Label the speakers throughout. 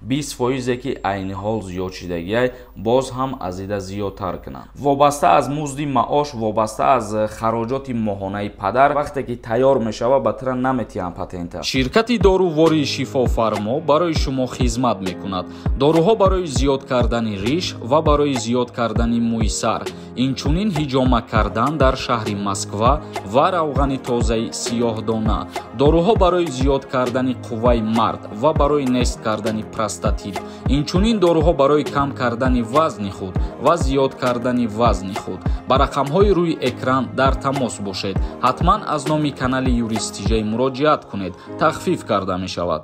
Speaker 1: 20% ки айни ҳол зиёд шидагиай боз ҳам аз ида зиёдтар кунанд. Вобаста аз музди маош, вобаста аз хароҷоти моҳонаи падар, вақте ки тайёр мешавад ба тира наметиҳанд патента.
Speaker 2: Ширкати дорувории Шифофармо барои шумо хизмат мекунад. Доруҳо барои зиёд кардани риш ва барои зиёд кардани мӯи сар, инчунин ҳиҷома кардан дар шаҳри Москва ва равғани тозаи сиёҳдона. Доруҳо барои зиёд кардани қувваи мард ва барои нест кардани простатит, инчунин доруҳо барои кам кардани вазни худ ва зиёд кардани вазни худ. Ба рақамҳои рӯи экран дар тамос бошед. Ҳатман аз номи канали Юрист ТЖ муроҷиат кунед, тахфиф карда мешавад.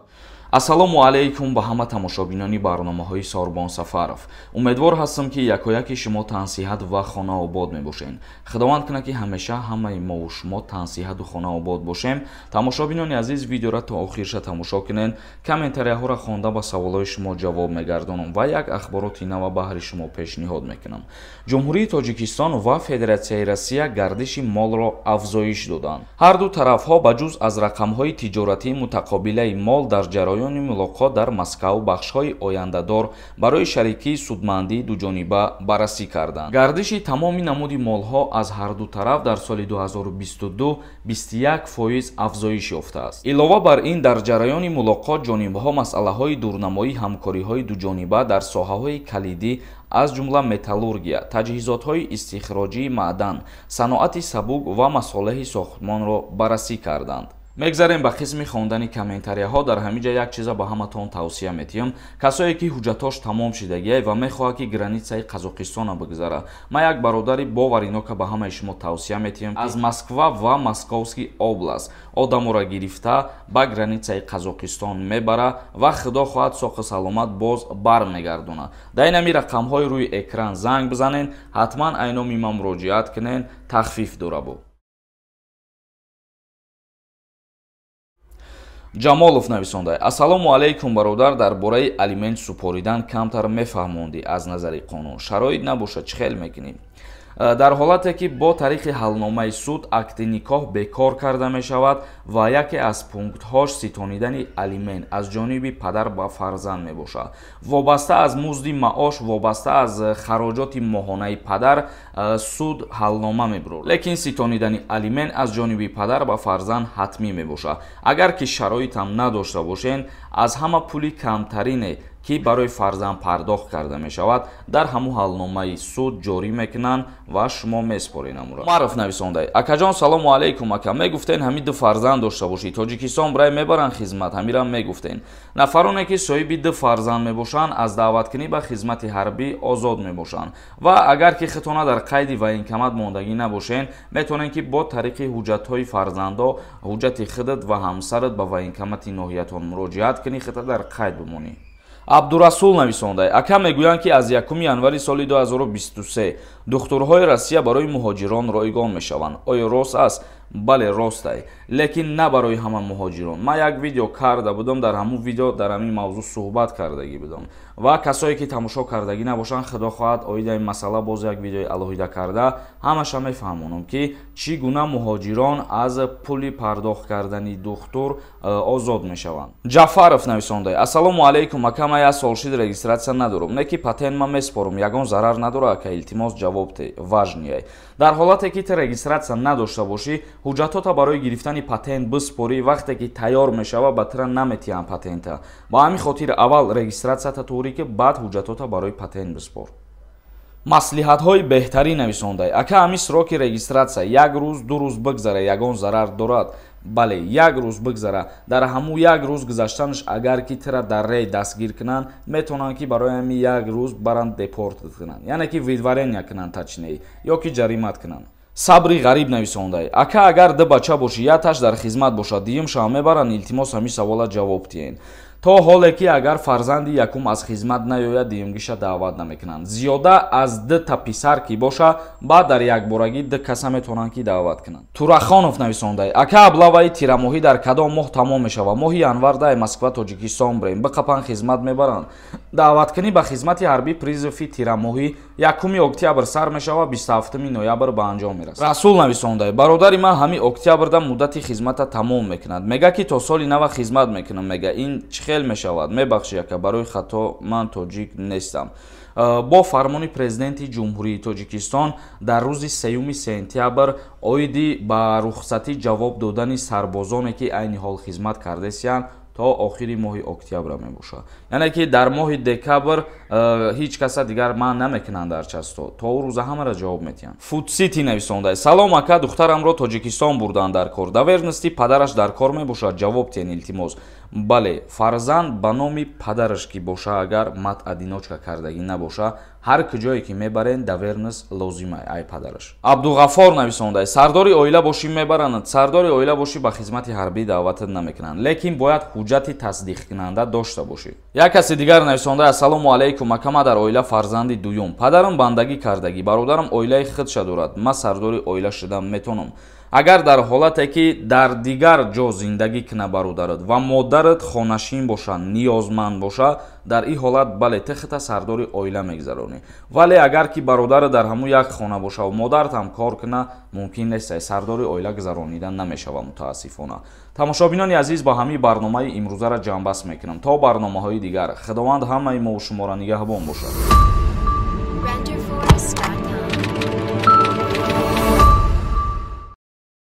Speaker 1: Ассалому алайкум ба ҳама тамошобинони барномаҳои Сорбон Сафаров. Умедвор ҳастам, ки якояки шумо тансиҳат ва хонаобод мебошед. Худованд кунад, ки ҳамеша ҳамаи мову шумо тансиҳату хонаобод бошем. Тамошобинони азиз, видеора то охирша тамошо кунед, комментарияҳоро хонда ба саволҳои шумо ҷавоб мегардонам ва як ахбороти нава баҳри шумо пешниҳод мекунам. Ҷумҳурии Тоҷикистон ва Федератсияи Россия гардиши молро афзоиш доданд. Ҳар ду тарафҳо ба ҷуз аз рақамҳои тиҷоратии мутақобилаи мол дар ҷараёни мулоқот дар Москав бахшҳои ояндадор барои шарикии судмандии дуҷониба баррасӣ карданд. Гардиши тамоми намуди молҳо аз ҳар ду тараф дар соли 2022 21% афзоиш ёфтааст. Илова бар ин, дар ҷараёни мулоқот ҷонибҳо масъалаҳои дурнамоии ҳамкориҳои дуҷониба дар соҳаҳои калидӣ аз ҷумла металлургия, таҷҳизотҳои истихроҷии маъдан, саноати сабук ва масолеҳи сохтмонро баррасӣ карданд. Мегзарем ба қисми хондани комментарияҳо. Дар ҳамин ҷа як чиза ба ҳаматон тавсия метиҳам. Касое ки ҳуҷҷатош тамом шидагиай ва мехоҳад, ки границаи Қазоқистона бигзара, ман як бародари боваринока ба ҳамаи шумо тавсия метиҳам, аз Москва ва Московский област одаморо гирифта ба границаи Қазоқистон мебара ва худо хоҳад соқу саломат боз бармегардонад. Дар ин ҳами рақамҳои рӯи экран занг бизанен, ҳатман айноми ман муроҷиат кунен, тахфиф дора бу. Ҷамолов нависонда: Ассалому алайкум бародар, дар бораи алимент супоридан камтар мефаҳмондӣ аз назари қонун. Шароит набошад, чӣ хел мекунӣ? Дар ҳолате ки бо тариқи ҳалномаи суд акти никоҳ бекор карда мешавад ва яке аз пунктҳош ситонидани алимент аз ҷониби падар ба фарзанд мебошад. Вобаста аз музди маош, вобаста аз хароҷоти моҳонаи падар суд ҳалнома мебурад, лекин ситонидани алимент аз ҷониби падар ба фарзанд ҳатмӣ мебошад. Агар ки шароитам надошта бошен, аз ҳама пули камтарине ки барои фарзанд пардохт карда мешавад, дар ҳамун ҳалномаи суд ҷорӣ мекунанд ва шумо меспоред амуро. Умаров нависонда: Акаҷон, салому алайкум ака, мегуфтен ҳами ду фарзанд дошта бошӣ, Тоҷикистон брай мебаранд хизмат, ҳамира мегуфтен. Нафароне ки соҳиби ду фарзанд мебошанд, аз даъваткунӣ ба хизмати ҳарбӣ озод мебошанд ва агар ки хитона дар қайди военкомат мондагӣ набошен, метавонед ки бо тариқи ҳуҷҷатҳои фарзандо, ҳуҷҷати худат ва ҳамсарат ба военкомати ноҳиятон муроҷиат кунӣ, хита дар қайд бимонӣ. Абдурасул нависонда: Ака, мегӯянд, ки аз 1 январи соли 2023 духтурҳои Россия барои муҳоҷирон ройгон мешаванд. Оё рост аст? Бале, ростай, лекин на барои ҳама муҳоҷирон. Ман як видео карда будам, дар ҳамун видео дар ҳамин мавзӯъ суҳбат кардагӣ будам ва касое ки тамошо кардагӣ набошанд, худо хоҳад оида ин масъала боз як видеои алоҳида карда ҳамаша мефаҳмонам, ки чӣ гуна муҳоҷирон аз пули пардохт кардани духтур озод мешаванд. Ҷафаров нависонда: Ассалому алайкум ака, ман як сол шид регистратсия надорам, не ки патент ман меспорам, ягон зарар надора ака, илтимос ҷавоб те, важнияй. Дар ҳолате ки ту регистратсия надошта бошӣ, ҳуҷҷатҳота барои гирифтани патент биспорӣ, вақте ки тайёр мешавад ба тира наметиҳанд патента. Ба ҳамин хотир аввал регистратсията туғрӣ ки баъд ҳуҷҷатҳота барои патент биспор. Маслиҳатҳои беҳтарин нависонда: Ака, ҳамин сроки регистратсия як рӯз ду рӯз бигзара, ягон зарар дорад? Бале, як рӯз бигзара. Дар ҳамун як рӯз гузаштанаш агар ки тира дар рей дастгир кунанд, метавонанд ки барои ҳамин як рӯз баранд депорт кунанд, яъне ки выдворения кунанд, точнее, ё ки ҷаримат кунанд. Сабри ғариб нависонда: Ака, агар ду бача бошӣ, якташ дар хизмат бошад, дуюмшам мебаранд, илтимос ҳамин савола ҷавоб диҳед. То ҳоле ки агар фарзанди якум аз хизмат наёяд, дуюмгиша даъват намекунанд. Зиёда аз дута писар ки боша, баъд дар якборагӣ ду каса метавонанд ки даъват кунанд. Турахонов нависонда: Ака, аблаваи тирамоҳӣ дар кадом моҳ тамом мешавад? Моҳи январ дай Москва Тоҷикистон бирем, биқапан хизмат мебаранд. Даъваткунӣ ба хизмати ҳарбӣ призыви тирамоҳӣ 1 октябр сар мешавад, 27 ноябр ба анҷом мерасад. Расул нависонда: Бародари ман ҳамин октябрда муддати хизмата тамом мекунад, мега ки то соли нава хизмат мекунам. Мега ин чӣ хел мешавад? Мебахшӣ, ака, барои хато, ман тоҷик нестам. Бо фармони Президенти Ҷумҳурии Тоҷикистон дар рӯзи 3 сентябр оиди ба рухсатӣ ҷавоб додани сарбозоне, ки айни ҳол хизмат кардесиянд, то охири моҳи октябра мебошад. Яъне ки дар моҳи декабр ҳеҷ каса дигар манъ намекунанд дар часто, то ӯ рӯза ҳамаро ҷавоб метиҳанд. Фудсити нависонда: «Салом, ака, духтарамро Тоҷикистон бурданд дар кор, доверенности падараш дар кор мебошад, ҷавоб тиҳен, илтимос». Бале, фарзанд ба номи падараш ки боша, агар мать одиночка кардагӣ набоша, ҳар куҷое ки мебарен, доверенность лозима ай падараш. Абдуғаффор нависонда: «Сардори оила бошӣ, мебаранд». Сардори оила бошӣ, ба хизмати ҳарбӣ даъватат намекунанд, лекин бояд ҳуҷҷати тасдиқкунанда дошта бошӣ. Як каси дигар нависонда: «Ассалому алайкум, ака, ма дар оила фарзанди дуюм, падарам бандагӣ кардагӣ, бародарам оилаи худша дорад, ма сардори оила шудам метонам?» Агар дар ҳолате ки дар дигар ҷо зиндагӣ куна бародарат ва модарат хонашин боша, ниёзманд боша, дар ин ҳолат бале, ту худта сардори оила мегузаронӣ. Вале агар ки бародарат дар ҳамун як хона боша ва модарат ҳам кор куна, мумкин нест, сардори оила гузаронида намешава, мутаассифона. Тамошобинони азиз, ба ҳамин барномаи имрӯзаро ҷамъбаст мекунам. То барномаҳои дигар, Худованд ҳамаи мову шуморо нигаҳбон бошад.
Speaker 3: Renderforest.com.